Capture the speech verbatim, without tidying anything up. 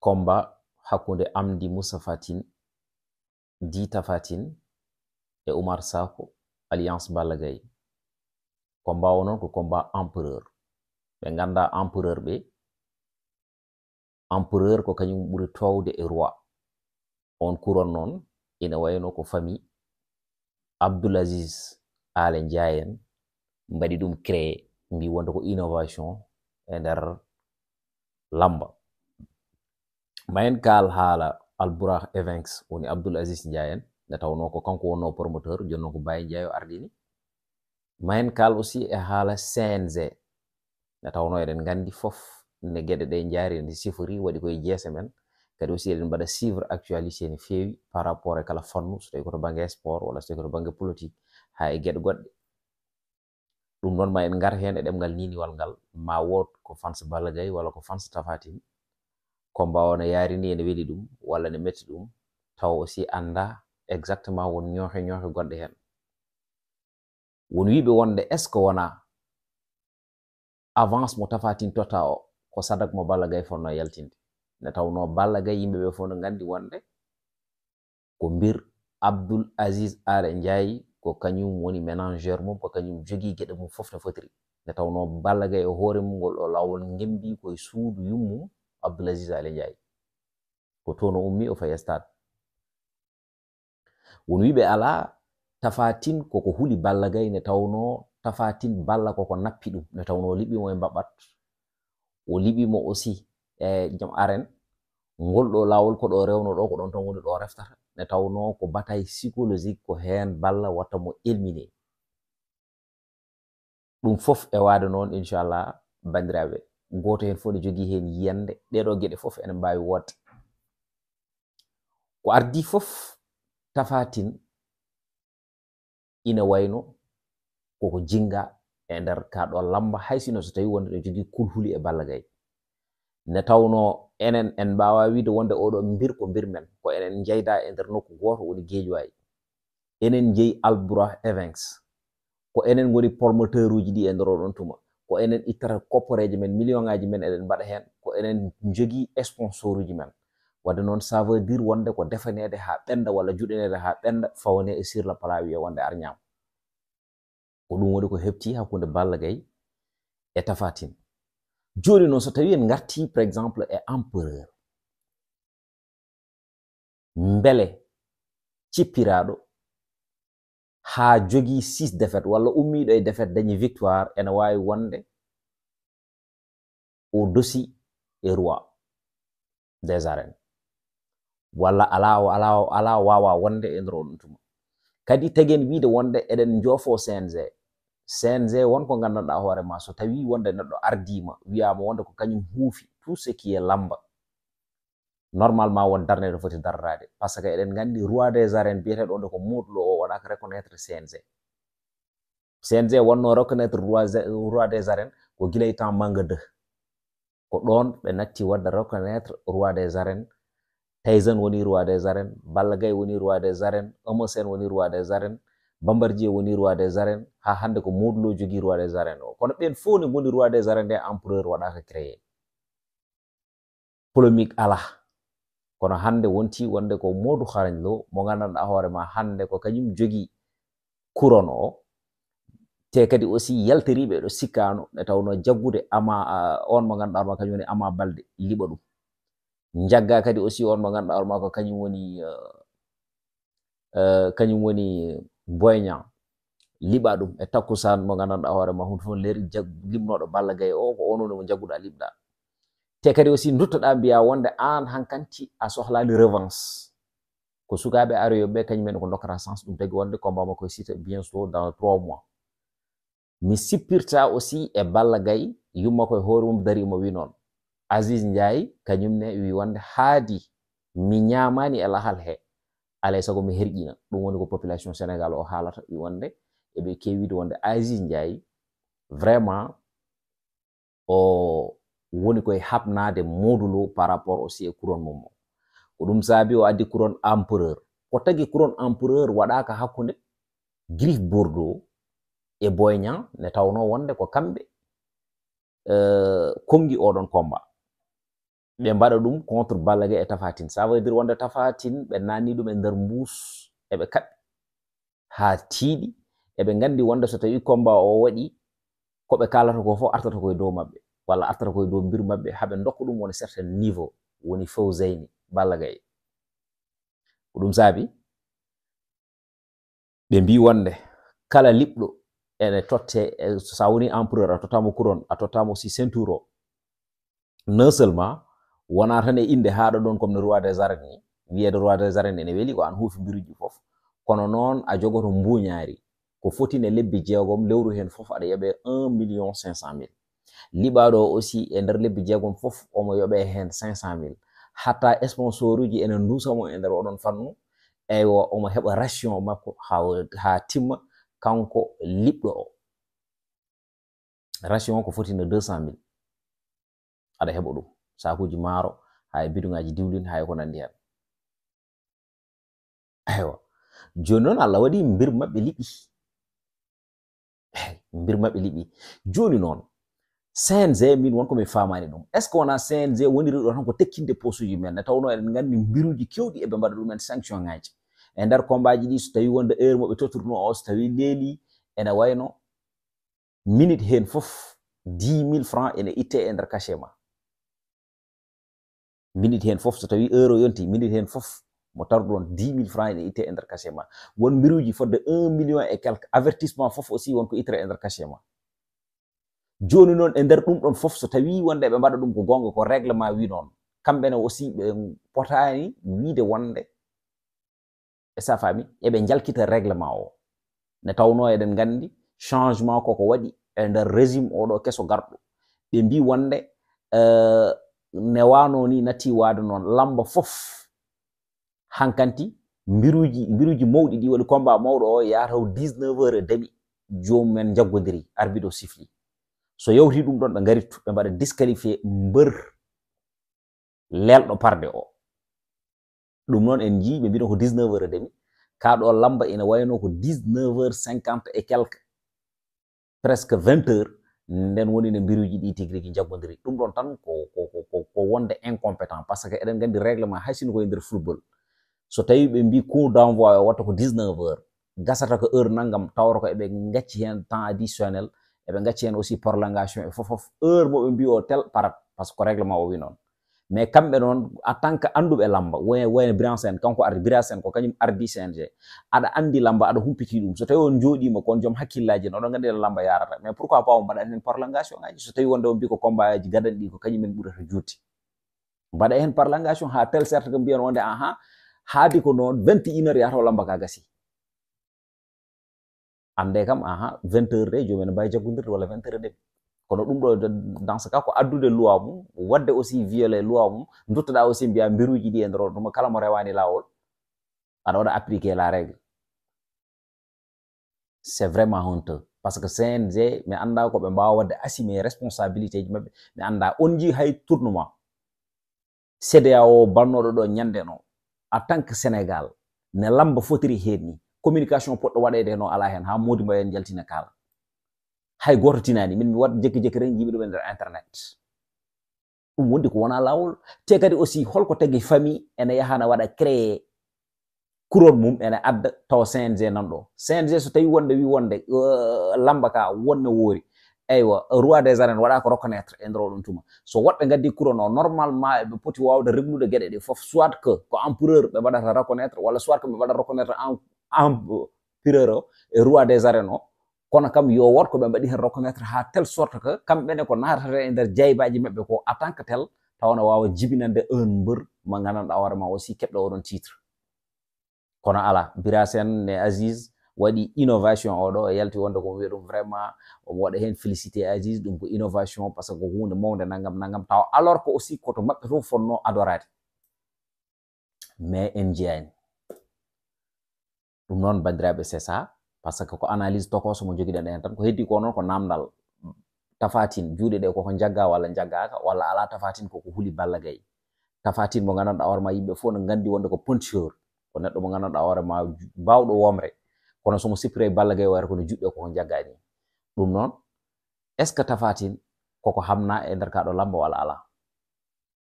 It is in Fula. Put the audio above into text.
Combat hakkunde Amdi Moustapha Tine, di Tapha Tine, e Oumar Sakho, alliance Balla Gaye. Combat o noon ko combat empereur. Ɓe ngannda empereur ɓe, empereur ko kañum ɓuri toowde e roi. On couronne noon ina wayno ko famille Abdoul Aziz Aly Ndiaye en mbaɗi ɗum créé, mbi wonde ko innovation e nder lamba. Ma en kaal haala Albourakh Events, woni Abdoul Aziz Ndiaye en, nde tawnoo ko kanko wonnoo promoteur, jooni noon ko Baye Ndiaye o ardini. Ma en kaal aussi e haala C N G, nde tawnoo eɗen nganndi fof nde geɗe ɗe njaari, nde sifori, waɗi koye jeese men. Kadi aussi eɗen mbaɗa suivre actualité no feewi par rapport e kala fannu, so tawii ko to bannge sport walla so tawii ko to bannge politique, haa e geɗe goɗɗe. Ɗum noon ma en ngar heen e ɗemngal niiniwal ngal, ma wood ko fans Balla Gaye walla ko fans Tapha Tine, combat o ne yaari ni, ene weli ɗum walla ne metti ɗum, tawa aussi annda exactement won ñooxe ñooxe gonɗe heen. Won wiiɓe wonde est-ce que wona avance mo Tapha Tine totta o, ko sadak mo Balla Gaye fotnoo yaltinde? Nde tawnoo Balla Gaye yimɓe ɓe fof no nganndi wonde ko mbir Abdoul Aziz Aly Ndiaye, ko kañum woni ménageur mum, ko kañum jogii geɗe mum fof no fotiri. Nde tawnoo Balla Gaye e hoore mum ngol ɗo laawol ngembi koye suudu yummum Abdoul Aziz Aly Ndiaye. Ko toon o ummi, o fayi e stade. Won wiiɓe alaa, Tapha Tine koko huli Balla Gaye, nde tawnoo Tapha Tine Balla koko nappi ɗum, nde tawnoo o liɓi mo e mbaɓɓat, o liɓi mo aussi e joom arène. Ngol ɗo laawol ko ɗo rewno ɗo, ko ɗon tan woni ɗo reftata, nde tawnoo ko bataille psychologique, ko heen Balla watta mo éliminé. Ɗum fof e waade noon, inchallah, banndiraaɓe, gooto heen fof ne jogii heen yiyannde. Ɗeeɗoo geɗe fof ene mbaawi woodde. Ko ardii fof, Tapha Tine ina wayno koko jinnga e nder kaa ɗo lamba, hay sino so tawii wonde no jogii kulhuli e Balla Gaye. Nde tawnoo enen en mbaawaa wiide wonde oɗo mbir ko mbir men, ko enen njeydaa e nder nokku gooto woni Guédiawaye. Enen njeyi Albourakh Events. Ko enen ngoni promoteur uji ɗi e nder oɗon tuma. Ko enen ittata kopporeeje men, million ngaaji men eɗen mbaɗa heen. Ko enen njogii sponsor uji men. Wadde noon, ça veut dire wonde ko defaneede haa ɓennda walla juɗaneede haa ɓennda, fawne e sur le plat, wiye wonde ar ñaam. Ko ɗum woni ko heɓti hakkunde Balla Gaye e Tapha Tine. Jooni noon, so tawii en ngartii, par exemple, e empereur, mbele cippiraaɗo haa jogii six défaites walla ummiiɗo e défaite dañi victoire, ene waawi wonde o dosi e roi des arènes, walla alaa, alaa, alaa waawaa wonde e nder oɗon tuma. Kadi tagen wiide wonde eɗen njoofoo C N G. C N G won ko nganndanɗaa hoore ma, so tawii wonde neɗɗo ardiima, wiyaama wonde ko kañum huufi tout ce qui est lamba, normalement won darnde no foti darndaade. Par ce que eɗen nganndi roi des arènes biyeteeɗo wonde ko Modou Lo o waɗaaka reconnaître C N G. C N G wonno reconnaître roi, roi des arènes ko gila e temps Manga deux. Ko ɗoon ɓe natti waɗde reconnaître roi des arènes. Tyson woni roi des arènes, Balla Gaye woni roi des arènes, Eumeu Sène woni roi des arènes, Bombardier woni roi des arènes, haa hannde ko Modou Lo jogii roi des arènes o. Kono ɓeen fof ne ngoni roi des arènes nde empereur waɗaaka créé. Polémique alaa. Kono hannde wonti wonde ko Modou Xarañ Lo mo nganndanɗaa hoore ma hannde ko kañum jogii couronne o. Te kadi aussi yalteriiɓe ɗo sikkaano, nde tawnoo jaggude Ama, ah, on mo ngannduɗaa hoore ma kañum woni Ama Baldé, liɓa ɗum. Njagga kadi aussi on mo ngannduɗaa hoore ma ko kañum woni, eh, eh, kañum woni Boy Niang, liɓa ɗum e takkusaan mo nganndanɗaa hoore ma, hunde fof leeri, jag-, liɓnooɗo Balla Gaye o, ko on woni mo njagguɗaa, liɓɗaa. Te kadi aussi nduttoɗaa mbiyaa wonde aan hankanti a sohlaali revanche. Ko sukaaɓe aroyooɓe ɓe, kañum en ko ndokkata chance, ɗum tagi wonde combat makko e Siteu bientôt dans trois mois. Mi sippirta aussi e Balla Gaye, yumma ko e hoore mum darii mo wi noon. Aziz Ndiaye kañum ne wi wonde haadi mi ñaamaani e lahal he, alay sago mi herƴina. Ɗum woni ko population Sénégal o haalata, wi wonde eɓe keewi wiide wonde Aziz Ndiaye vraiment o woni koye haɓnaade Modou Lo par rapport aussi e couronne mum o. Ko ɗum saabi o addi couronne empereur. Ko tagi couronne empereur waɗaaka hakkunde Gris Bordeaux e Boy Niang, nde tawnoo wonde ko kamɓe, eh, konngi oɗon combat. ɓe mbaɗa ɗum contre Balla Gaye e Tapha Tine. Ça veut dire wonde Tapha Tine ɓe nanni ɗum e nder mbuus, eɓe kaɓɓi haa tiiɗi, eɓe nganndi wonde so tawii combat o waɗi, ko ɓe kaalata ko fof artata koye dow maɓɓe, walla artata koye dow mbir maɓɓe, haa ɓe ndokka ɗum woni certain niveau, woni Fawzeyni Balla Gaye. Ko ɗum saabi ɓe mbii wonde kala liɓɗo ene totte, e, so a woni empereur, a tottaama couronne, a tottaama aussi ceinture o. Non seulement wonaa tan e innde haaɗa ɗoon comme no roi des arènes ni, wiyeede roi des arènes ene weli ko aan huufi mbiruuji fof, kono noon a jogoto mbuuñaari ko foti ne lebbi jeegom, lewru heen fof aɗa yoɓee un million cinq cent mille. Liɓaaɗo o aussi e nder lebbi jeegom fof omo yoɓee heen cinq cent mille. Hatta sponsor uji ene nduusa mo e nder oɗon fannu, eywa omo heɓa ration makko haa, haa timma kanko liɓɗo o. Ration o ko foti no deux cent mille. Aɗa heɓa ɗum. Saakuuji maaro, haa e biduŋaaji diwlin, haa e ko nanndi heen. Eywa. Jooni noon Allah waɗi mbir maɓɓe liɓi. Eey, mbir maɓɓe liɓi. Jooni noon, C N G, min won ko mi faamaani ɗum. Est-ce que wonaa C N G woniri ɗo tan ko tekkinde posuuji men? Ne tawnoo eɗen nganndi mbiruuji keewɗi eɓe mbaɗa ɗum en sanction ŋaaji. E nder combat ji ɗi, so tawii wonde heure mo ɓe tottirnoo o, so tawii leelii, ene wayno minute heen fof dix mille francs ene ittee e nder cachet ma. Minute heen fof, so tawii heure o yontii, minute heen fof mo tawruɗon dix mille francs ene ittee e nder cachet ma. Won mbiruuji fodde un million et quelque, avertissement fof aussi won ko ittere e nder cachet ma. Jooni noon e nder ɗum ɗon fof, so tawii wonde ɓe mbaɗa ɗum ko goonga, ko règlement wi noon, kamɓe ne aussi ɓe potaani wiide wonde, est-ce que a faami, eɓe njalkita règlement o. Ne tawnoo eɗen nganndi changement koko waɗi e nder régime oɗo keso garɗo. Ɓe mbii wonde, eh, ne waano ni natti waade noon lamba fof. Hankanti mbiruuji, mbiruuji mawɗi ɗi waɗi combat mawɗo o yaha taw dix-neuf heures et demi, joomum en njaggondirii, arbitre o sifli. So yawti ɗum ɗon, ɓe ngarittu, ɓe mbaɗa disqualifié mbër leelɗo parde o. Ɗum noon en njii, ɓe mbiɗo ko dix-neuf heures et demi, kaa ɗo lamba ina wayno ko dix-neuf heures cinquante et quelque, presque vingt heures, nden woni ne mbiruuji ɗi tigi rigi njaggondiri. Ɗum ɗon tan ko, ko, ko, ko, ko wonde incompétent, parce que eɗen nganndi règlement, hay sinno ko e nder football, so tawii ɓe mbii coup d'envoi o watta ko dix-neuf heures, gasata ko heure nanngam, tawata ko eɓe ngacci heen temps additionnel, eɓe ngacci heen aussi prolongation e fof fof, heure mo ɓe mbii o tel parat, parce que ko règlement o wi noon. Mais kamɓe noon, en tant que annduɓe lamba, woy-, wayno Bira Sène, kanko ardi, Bira Sène ko kañum ardi C N G. Aɗa anndi lamba, aɗa humpiti ɗum. So tawii on njooɗiima kon joom hakkillaaji en, oɗon nganndi no lamba yaarata. Mais pourquoi pas on mbaɗa heen prolongation ŋaaji? So tawii wonde on mbii ko combat aji gadanɗi ɗi ko kañum en ɓurata juutde, mbaɗa heen prolongation haa tel sorte que mbiyan wonde, aha, haadi ko noon vingt et une heures yahata o lamba ka gasi. Annde kam, aha, vingt heures de, joomum ene mbaawi jaggondirde walla vingt heures et demi. Kono ɗum ɗo, de-, dans ce cas, ko addude loi mum, waɗde aussi violer loi mum, nduttoɗaa aussi mbiyaa mbiruuji ɗi e nder o, ɗum kala mo rewaani laawol, aɗa waɗa appliquer la règle. C'est vraiment honteux. Parce que C N G, mi anndaa ko ɓe mbaawa waɗde assumer responsabilité ji maɓɓe. Mi anndaa, on njii hay tournoi C E D E A O bannooɗo ɗo ñande no, en tant que Sénégal, ne lamba fotiri heen ni, communication poɗɗo waɗeede no alaa heen, haa Mody Mbaye en njaltina kaala. Hay gooto tinaani, min mi waɗ jekki jekki tan njiimi ɗum e nder internet. Ɗum wondi ko wonaa laawol. Te kadi aussi, holko tagi famille ene yaha na waɗa créer couronne mum ene adda tawa C N G nan ɗo. C N G so tawi wonde wi wonde, euh, lamba ka wonne woori. Eywa, roi des arènes waɗa ko reconnaître e nder oɗon tuma. So woɗɓe ngaddi couronne o, normalement eɓe poti wawde reglude geɗe ɗe fof. Soit que ko empereur ɓe mbaɗata reconnaître, walla soit que ɓe mbaɗa reconnaître em-, empereur o e roi des arènes o. Kono kam yo wood ko ɓe mbaɗi heen reconnaître haa telle sorte que kamɓe ne ko naatata e nder jaybaji maɓɓe ko en tant que tel, tawa na wawa jibinande un mbër mo gandanɗa hoore ma aussi keɓɗo oɗon titre. Kono ala, Bira Sène ne Aziz waɗi innovation oɗo, e yalti wonde ko wiya ɗum vraiment, omo waɗa heen félicité Aziz, ɗum ko innovation, parce que ko huunde mawnde nangam, nangam, tawa alors que aussi koto maɓɓe fof fotnoo adoraade. Mais en njiyaani. Ɗum noon, banndiraaɓe, c'est ça, parce que ko analyse tokooso mo njogiɗen heen tan, ko heddi ko noon ko naamndal. Tapha Tine, juuɗe ɗe koko njagga walla njaggaaka, walla alaa Tapha Tine koko huli Balla Gaye. Tapha Tine mo nganndanɗaa hoore ma yimɓe fof no nganndi wonde ko puncheur, ko neɗɗo mo nganndanɗaa hoore ma baawɗo womre, kono so mo sippiree Balla Gaye wayata kono juuɗe koko njagga ni. Ɗum noon, est-ce que Tapha Tine koko hamna e nder ka ɗo lamba walla alaa?